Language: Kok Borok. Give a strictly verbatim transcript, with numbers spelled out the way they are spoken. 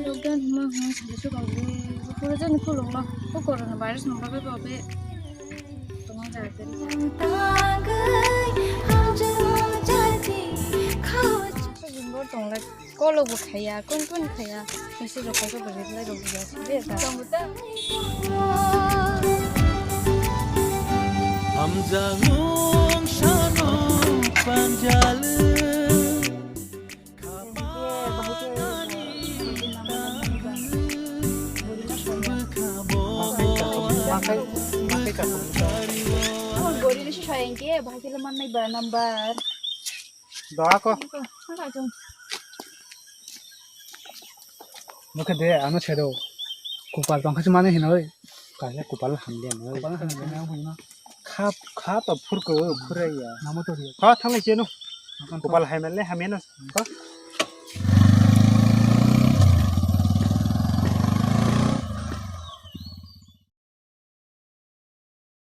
Lockdown hima hwn sini se kok le, bukuro jani khuluk no, ko corona virus no bagwi bo be tongma jaga kari. Ko jin bor tong lai, kolo bo khaya, kon kon khaya, misi rok khaika bo rit lai rok ya, de ta. Hamjangwng sano panjal. Gori ni si sayang ke, bahai kilo man nai ba number. Doa ko. Nokhe de, ano sedo. Kupal tongkha se mani hinoi. Kaisa kupal hamle no. Kupal hamle no, hino. Kha, kha to phurko, phuraya. Namo to riya. Kha thanglai cheno. Kupal hai male hamya no. Kha.